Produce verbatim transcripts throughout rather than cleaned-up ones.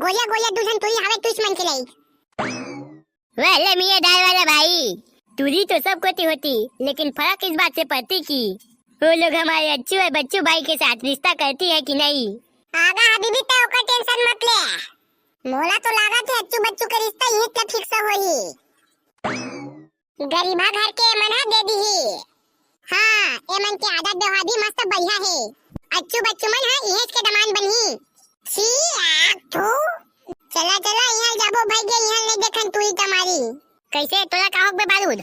गोलिया गोलिया दू झन टूरी हावे तुइच मन के लइक। वाह ले मियाँ दार वाला भाई, टूरी तो सब कोती होती, लेकिन फरक इस बात से पड़ती कि वो लोग हमारे अच्छू और बच्चू भाई के साथ रिश्ता करती है कि नहीं। आगा हबीबी, तैं ओकर tension मत ले। मोला तो लागत हे अच्छू बच्चू के रिश्ता इही तक fix होही। गरीबा घर के मन ह दे दिही। हाँ, एमन के आदत व्यवहार भी मस्त बढ़िया हे। अच्छू बच्चू मन ह इहेच के दमांद बनही। छी, आग, थू। चला, चला, इहाँ जाबो भइगे, इहाँ नइ देखन टूरी तमारी। कइसे, तोला का होगे बारूद?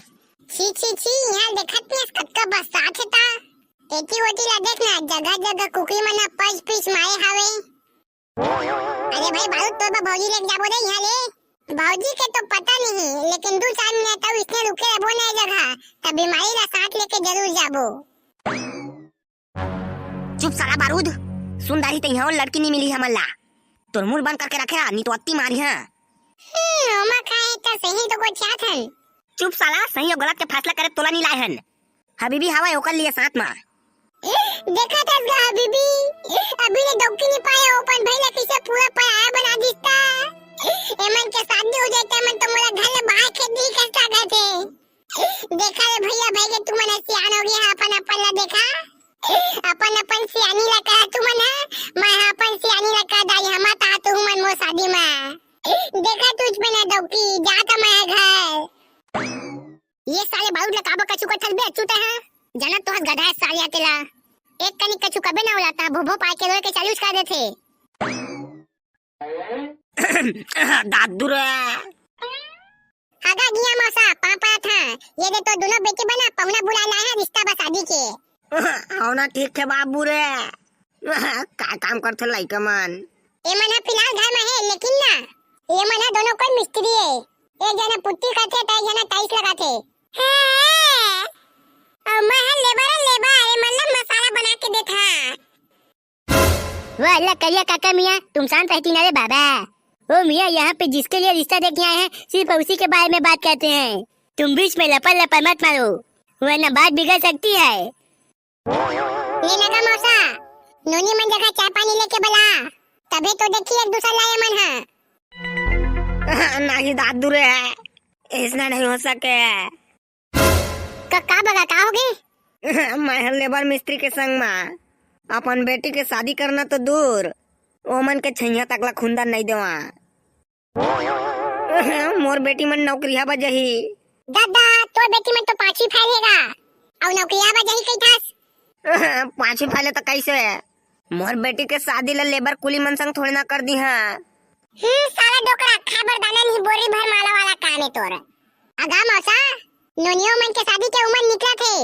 छी, छी, छी, इहाँ देखत नइ हस कतका बरसात हे ता। एती ओती ला देख ना, जगह जगह कुकरी मन ह पच पिच मारे हावे। अरे भाई बारूद, तोर बर भौजी लेके जाबो रे इहाँ ले। भौजी के तो पता नहीं, लेकिन दू चार मिनट अउ इसने रुके रहिबो ना ए जगह, त बीमारी ला साथ लेके जरूर जाबो। चुप साला बारूद, सुन डारही त इहाँ अउ लड़की नइ मिलही हमन ला। तोर मुंह बंद करके रखे रह, नइ तो अत्ती मारिहां। हम्म, ओमा का हे त सही तो गोठियात हन। चुप साला, सही अउ गलत के फैसला करे तोला नइ लाए हन। हबीबी हावय ओकर लिए साथ मा। देखत हस गा हबीबी, अभी ले डौकी नइ पाए, अपन भाई ला कइसे पूरा पराया बना दिस ता। एमन के शादी हो जाए त एमन तो मोला घर ले बाहर खेद दिही कस लागत हे। देखा रे भइया, भइगे तुमन ह सियान होगे हा, अपन अपन ला देखा, अपन अपन सियानी ला कहा तुमन ह, मैं ह अपन सियानी ला कहा दाई, हमा ता तुमन मोर शादी मा। देखा तुझ में ना डौकी, जात मैं ह घर। ये साले बारूद ला काबर कछु कथस बे, अच्छू तैं ह? जानत तो हस गधा हे साले तेला। एक कनी कछु कबे ना ओला, त भो भो पाए के रोए के चालू कर देथे। दादू रे। आगा गिया मौसा, पाँव परत हंव। ये दे तोर दूनों बेटी बना, पहुना बुलाए लाए हंव रिश्ता बा शादी के। हव ना, ठीक हे बाबू रे। का काम करथे लइका मन? ए मन ह फिलहाल घर में हे, लेकिन ना, ये मन ह दोनों कोई मिस्त्री हे। एक जना पुट्टी करथे, त एक जना टाइल्स लगाथे। हाँ, अउ मैं ह लेबर, लेबर, ये मन ला मसाला बना के देथंव। वो अल्लाह करिया काका मियाँ, तुम शांत रहती ना रे बाबा। ओ मियाँ, यहाँ पे जिसके लिए रिश्ता देखने आए हैं, सिर्फ उसी के बारे में बात करते हैं। तुम बीच में लपर लपर मत मारो, वरना बात बिगड़ सकती है। ये लगा मौसा, नोनी मन जगह चाय पानी लेके बला, तभे तो देखी एक दूसर ला ये मन ह। नहीं दादू रे, इसना नहीं हो सके। का, का बगा, का होगे? मैं ह लेबर मिस्त्री के संग मा अपन बेटी के शादी करना तो दूर, ओमन के छैया तक ला खुंदन नइ देवा। मोर बेटी मन नौकरिया बा जही। दादा, तोर बेटी मन तो पांचवी फेल हे गा, अउ नौकरिया बा जही कहिथस। पांचवी फेल हे त कइसे? मोर बेटी के शादी ला लेबर कुली मन संग थोड़े ना कर दिहा। हम्म, साला डोकरा, खाए बर दाना नहीं, बोरी भर माला वाला काम हे तोर। अगा मौसा, नोनियो मन के शादी के उमर निकलत हे,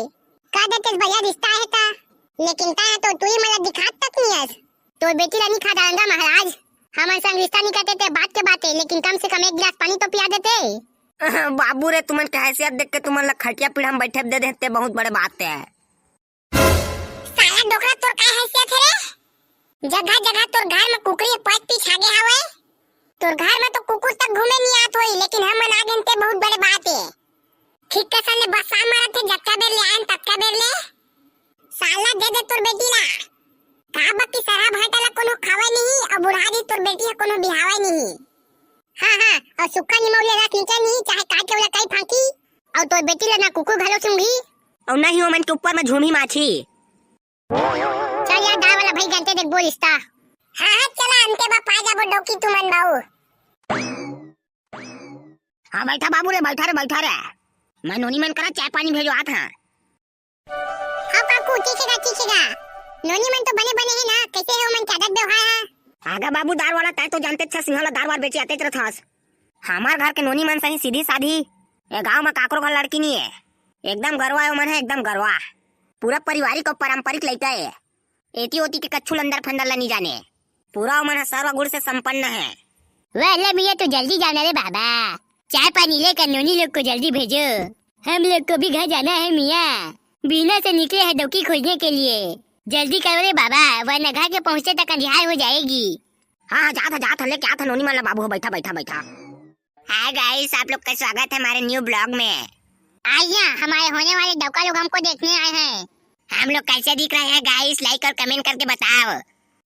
कह देतेस बढ़िया रिश्ता हे ता, लेकिन तैं ह तो टूरी मन ला दिखात तक नइ हस। तोर बेटी ला नइ खा डारंव गा महाराज, हमन संग रिश्ता नइ करते ते बात के बात हे, लेकिन कम से कम एक गिलास पानी तो पिया देते। बाबू रे, तुमन के हैसियत देख के तुमन ला खटिया पीढ़ा में बैठे दे देते, बहुत बड़े बात हे। साला डोकरा, तोर का हैसियत हे रे? जगह जगह तोर घर में कुकरी पच पिच हागे हवय। तोर घर में तो कुकुर तक घूमे नइ आत होही, लेकिन हमन आ गेन ते बहुत बड़े बात हे। ठीक के सामने बस्सा मारत हे, जतका बेर ले आयन ततका बेर ले। साला दे दे तोर बेटी ला। का बकी सरहा भाटा ला कोनो खावय नहीं, अउ बुढ़ारी तोर बेटी ह कोनो बिहावय नहीं। हाँ, हाँ, अउ सुक्खा निमौरी रस नीचे नहीं, चाहे काट के ओला कई फांकी, अउ तोर बेटी ला ना कुकुर घलो सूंघी, अउ ना ही ओमन के ऊपर में झूमी माछी। चल यार, दार वाला भाई, गनते देखबो रिश्ता। हाँ, हाँ, चला, अंते बा पा जाबो डौकी तुमन बाऊ। हाँ, बैठा बाबू रे, बैठा रे, बैठा रे। मैं नोनी मन करा चाय पानी भेजवात हाँ। हाँ काकू, ठीक हे गा, ठीक हे गा। नोनी मन तो बने बने हे ना, कइसे हे ओमन के आदत व्यवहार ह? आगा बाबू दार वाला, तैं तो जानते छ सिंहला दार वार बेचे आते रथस। हमार घर के नोनी मन सही सीधी साधी, ए गांव म काकरो घर लड़की नी हे। एकदम गरवा हे ओमन ह, एकदम गरवा। पूरा पारिवारिक अउ पारंपरिक लइका हे। एती ओती के कच्छु लंदर फंदर ला नी जाने। पूरा ओमन ह सर्वगुण से संपन्न हे। वाह, ले मियाँ तो जल्दी जाना रे बाबा। चाय पानी लेकर नोनी लोग को जल्दी भेजो। हम लोग को भी घर जाना है मियाँ। बीना से निकले हैं डौकी खोजने के लिए। जल्दी करो रे बाबा, वरना घर के पहुँचते तक अंधियार हो जाएगी। हाँ, हाँ, जात ह, जात ह, लेके आत ह नोनी मन ला बाबू ह, बैठा, बैठा, बैठा। हाय गाइस, आप लोग का स्वागत है हमारे न्यू ब्लॉग में। आइए, हमारे होने वाले डौका लोग हमको देखने आए हैं। हम लोग कैसे दिख रहे हैं गाइस, लाइक और कमेंट करके बताओ।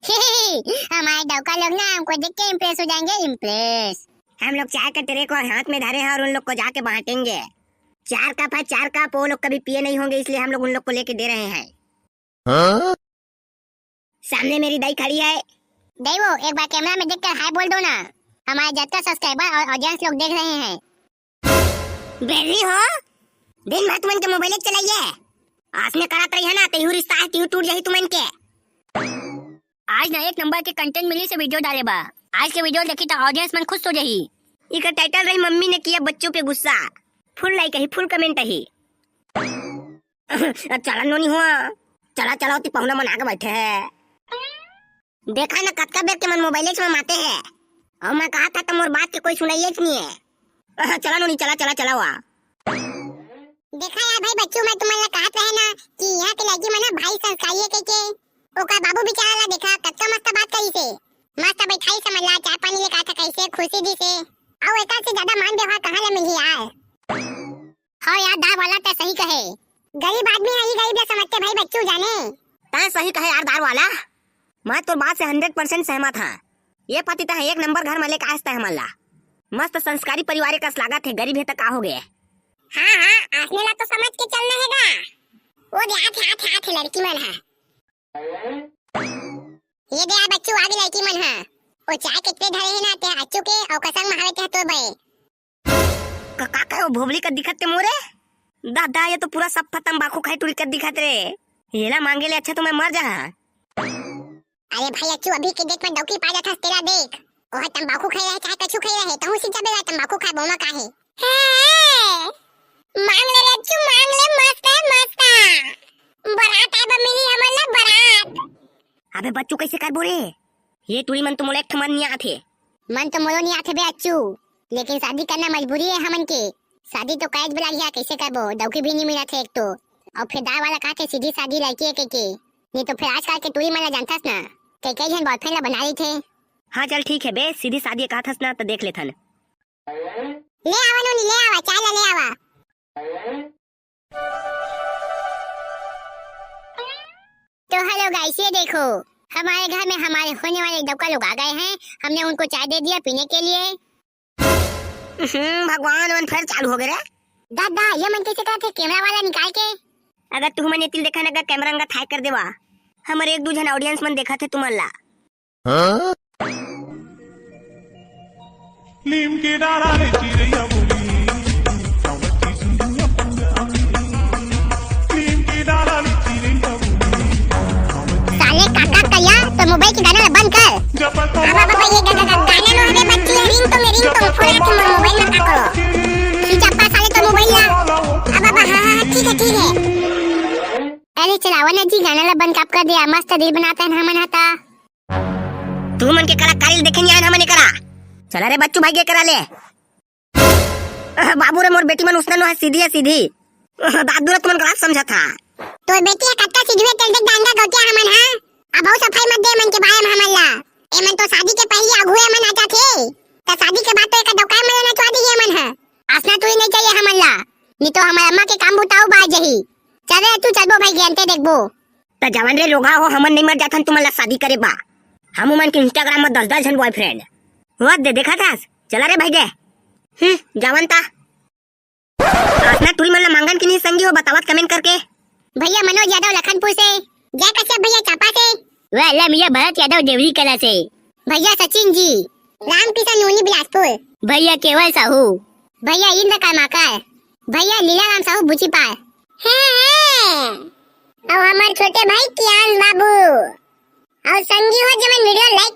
हमारे डौका लोग ना हमको देख के इम्प्रेस हो जाएंगे, इम्प्रेस। हम लोग चाय का ट्रे को हाथ में धरे हैं और उन लोग को जाके बांटेंगे। चार कप है, चार कप। वो लोग कभी पिए नहीं होंगे, इसलिए हम लोग उन लोग को लेके दे रहे हैं। हाँ? सामने मेरी दाई खड़ी है। दाई वो, एक बार कैमरा में देखकर हाय बोल दो ना। हमारे जतका सब्सक्राइबर और ऑडियंस लोग देख रहे हैं। बेरी हो, दिन भर तुमन के मोबाइल चलाइए। आस में करत रही है ना, तेहू रिश्ता है, तेहू टूट जाही तुमन के। आज ना एक नंबर के कंटेंट मिली से वीडियो डाले बा। आज के वीडियो देखी तो ऑडियंस मन खुश हो जाही। इकर टाइटल रही मम्मी ने किया बच्चों पे गुस्सा। फुल लाइक ही, फुल कमेंट ही। चला नोनी हुआ, चला चला, ओती पहुना मन आगे बैठे हैं। देखा ना कतका बेर के मन मोबाइल में माते हैं। और मैं कहा था तो मोर बात के कोई सुनाइए नहीं है। चला नोनी, चला चला चला हुआ। देखा यार भाई बच्चू, मैं तुमन ला कहत रहे ना कि यहाँ के लड़की मन ह भारी संस्कारी है कह के। ओकर बाबू बेचारा ला देखा कतका मस्त बात करी से, मस्त बैठाई समझ ला, चाय पानी ले कहा था कैसे खुशी दी से। और एकर से ज्यादा मान व्यवहार कहाँ ले मिलही यार। हाँ यार, दार वाला तै सही कहे, गरीब आदमी है, ये गरीब ला समझते भाई बच्चू जाने। तै सही कहे यार दार वाला, मैं तोर बात से हंड्रेड परसेंट सहमत हाँ। ये पति तै एक नंबर घर में लेके आयस तै हमन ला, मस्त संस्कारी परिवार कस लागत है, गरीब है त का हो गए। हाँ हाँ, आसने ला तो समझ के चलना है गा। वो दे आथे आथे आथे लड़की मन है। ये दे आ बच्चू, आ गई लड़की मन है। वो चाय कितने धरे है ना ते अच्छू के और कसंग महावे ते तो बे। का, का, का, वो भोबली का दिखत ते मोरे? दादा, ये तो पूरा सफ्फा तंबाकू खाई टुरी कर दिखत रे। येला मांगे ले अच्छा तो मैं मर जा। अरे भाई अच्छू, अभी के डेट में डौकी पा जाथस तेला देख। ओह तंबाकू खाई रहे चाहे कछु खाई रहे, तहूँ सिंचा बेला तंबाकू खाए बोमा काहे। हे, मांग ले रे अच्छू, मांग ले, मस्त है, मस्त है। बरात आए बा मिली हमन ला बरात। अबे बच्चू कैसे करबो रे? ये टुरी मन तो मोला एक ठमन नहीं आथे। मन तो मोरो नहीं आथे बे अच्छू, लेकिन शादी करना मजबूरी है हमन के। शादी तो कैच बला लिया, कैसे करबो? डौकी भी नहीं मिला थे एक तो, और फिर दार वाला कहा थे सीधी सादी लड़की है के, के। नहीं तो फिर आजकल के टुरी मन ला जानथस ना, कई कई झन बॉयफ्रेंड ला बना लेथे। हाँ चल ठीक है बे, सीधी सादी कहा थस ना तो देख लेथन। ले आवा नोनी, ले आवा, चाय ला ले आवा। तो हेलो गाइस, ये देखो, हमारे घर में हमारे होने वाले डौका लोग आ गए हैं। हमने उनको चाय दे दिया पीने के लिए। हम्म, भगवान मन फिर चालू हो गए रे। दादा, ये मन कैसे करते कैमरा वाला निकाल के? अगर तुमन ये तिल देखा ना, अगर कैमरा अंगा थाई कर देवा, हमारे एक दो जन ऑडियंस मन देखा थे तुमन ला। हाँ? नीम के डाला ले चिरैया बोली, सावती सुनिया पंजाबी। नीम के डाला ले चिरैया बोली, साले काका कहिया तो मोबाइल के गाना ला बंद कर। जब अब बाबा ये गा-, गा-, गा-, गाना नो हवे बच्ची है, रिंग तो में रिंग तो फोड़ा के मोर मोबाइल में का करो। खींच अप्पा साले तो मोबाइल ला। अब बाबा, हाँ, हाँ, हाँ, ठीक है, ठीक है। अरे चलावा ना जी, गाना ला बंद कब कर दिया, मस्त रील बनाता है ना हमन हता। तुमन के कलाकारी देखे नहीं आए हमन करा। चला रे बच्चू भाई के करा ले। अह, बाबू रे मोर बेटी मन उसना नो है, सीधी है सीधी। अह, दादू रे तुमन गलत समझा था। तोर बेटी है कतका सीधी है, तेल देख डांडा गौटिया हमन हा। अब बहु सफाई मत दे मन के बारे में हमन ला। एमन तो शादी के पहले अगुए मन आ जाथे। त शादी के बाद तो एक डौका मन नचवा दी हमन हा। असना तू ही नहीं चाहिए हमन ला। नहीं तो हमारे अम्मा के काम बुताऊ बाज जही। चल रे तू चलबो भाई, गेंते देखबो। त जवन रे लोगा हो, हमन नहीं मर जाथन तुमन ला शादी करे बा। हम उमन के Instagram में दस दस झन बॉयफ्रेंड। वो दे देखा था, चला रे भाई दे। हम्म, जावन ता। आसना तुरी मन ला मांगन कि नहीं संगी हो, बतावत कमेंट करके। भैया मनोज यादव लखनपुर से। जय कश्यप भैया चांपा से। वह अल्लाह मियाँ भरत यादव देवरी कला से। भैया सचिन जी। रामकिशन नूनी बिलासपुर। भैया केवल साहू। भैया इंद्र कर्माकर। भैया लीला राम साहू बुचीपार। हैं, हैं। अउ हमर छोटे भाई कियान बाबू। अउ संगी हो जेमन वीडियो लाइक